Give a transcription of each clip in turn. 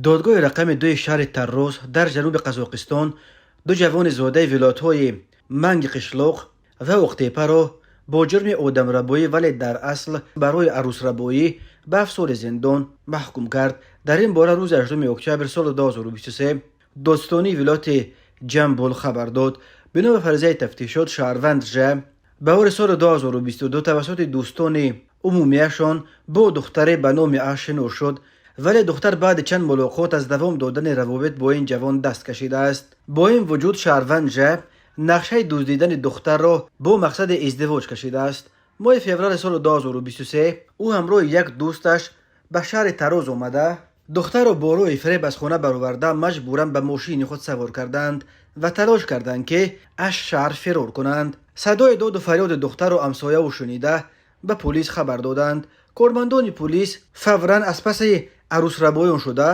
Додгоҳи рақами дуи шаҳри Тарроз дар ҷануби Қазоқистон ду ҷавони зодаи вилоятҳои Мангиқишлоқ ва Оқтепаро бо ҷурми одамрабоӣ, вале дар асл барои арӯсрабоӣ, ба 7 соли зиндон маҳкум кард. Дар ин бора рӯзи 8 октябр соли 2023 додстонии вилояти Ҷамбул хабар дод. Бино ба фарзияи тафтишот, шаҳрванд Ж баҳори соли 2022 тавассути дӯстони умумияшон бо духтаре ба номи А шинос шуд, вале духтар баъди чанд мулоқот аз давом додани равобит бо ин ҷавон даст кашидааст. Бо ин вуҷуд, шаҳрванд Ж нақшаи дуздидани духтарро бо мақсади издивоҷ кашидааст. Моҳи феврали соли 2023 ӯ ҳамроҳи як дӯсташ ба шаҳри Тароз омада, духтарро бо роҳи фиреб аз хона бароварда, маҷбуран ба мошини худ савор карданд ва талош карданд, ки аз шаҳр фирор кунанд. Садои доду фарёди духтарро ҳамсояву шунида, ба полис хабар доданд. Кормандони полис фавран аз паси арӯсрабоён шуда,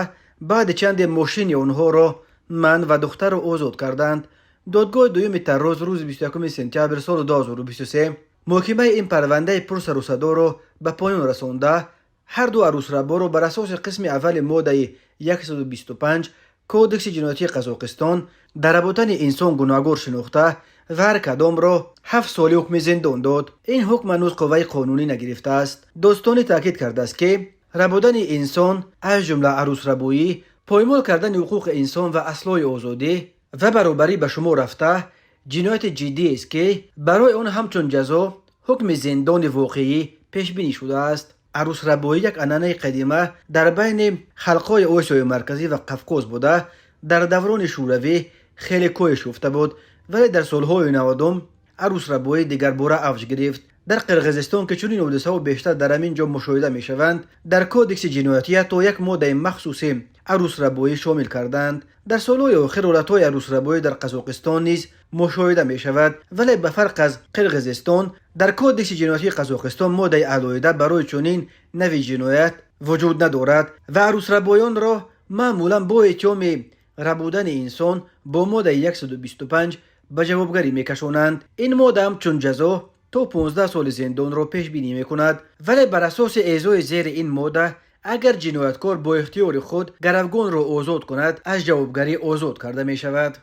баъди чанде мошини онҳоро манъ ва духтарро озод карданд. Додгоҳи дуюми Тарроз рӯзи 21 сентябр соли 2023 муҳокимаи ин парвандаи пурсарусадоро ба поён расонда, ҳарду арӯсраборо бар асоси қисми аввали моддаи 125 Кодекси ҷиноятии Қазоқистон дар рабудани инсон гуноҳгор шинохта ва ҳар кадомро 7 соли ҳукми зиндон дод. Ин ҳукм ҳанӯз қувваи қонунӣ нагирифтааст. Додстонӣ таъкид кардааст, ки рабудани инсон, аз ҷумла арӯсрабоӣ, поймол кардани ҳуқуқи инсон ва аслҳои озодӣ ва баробарӣ ба шумор рафта, ҷинояти ҷиддиест, ки барои он ҳамчун ҷазо ҳукми зиндони воқеӣ пешбинӣ шудааст. Арӯсрабоӣ як анъанаи қадима дар байни халқҳои Осиёи Марказӣ ва Қавқоз буда, дар даврони Шӯравӣ хеле коҳиш ёфта буд, вале дар солҳои 90-ум арӯсрабоӣ дигарбора авҷ гирифт. Дар Қирғизистон, ки чунин ҳодисаҳо бештар дар ҳамин ҷо мушоҳида мешаванд, дар кодекси ҷиноятӣ ҳатто як моддаи махсуси арӯсрабоӣ шомил карданд. Дар солҳои охир ҳолатҳои арӯсрабоӣ дар Қазоқистон низ мушоҳида мешавад, вале ба фарқ аз Қирғизистон дар Кодекси ҷиноятии Қазоқистон моддаи алоҳида барои чунин нави ҷиноят вуҷуд надорад ва арӯсрабоёнро маъмулан бо иттиҳоми рабудани инсон бо моддаи 125 ба ҷавобгарӣ мекашонанд. Ин модда ҳамчун ҷазо то 15 соли зиндонро пешбинӣ мекунад, вале бар асоси эзои зери ин модда, агар ҷинояткор бо ихтиёри худ гаравгонро озод кунад, аз ҷавобгарӣ озод карда мешавад.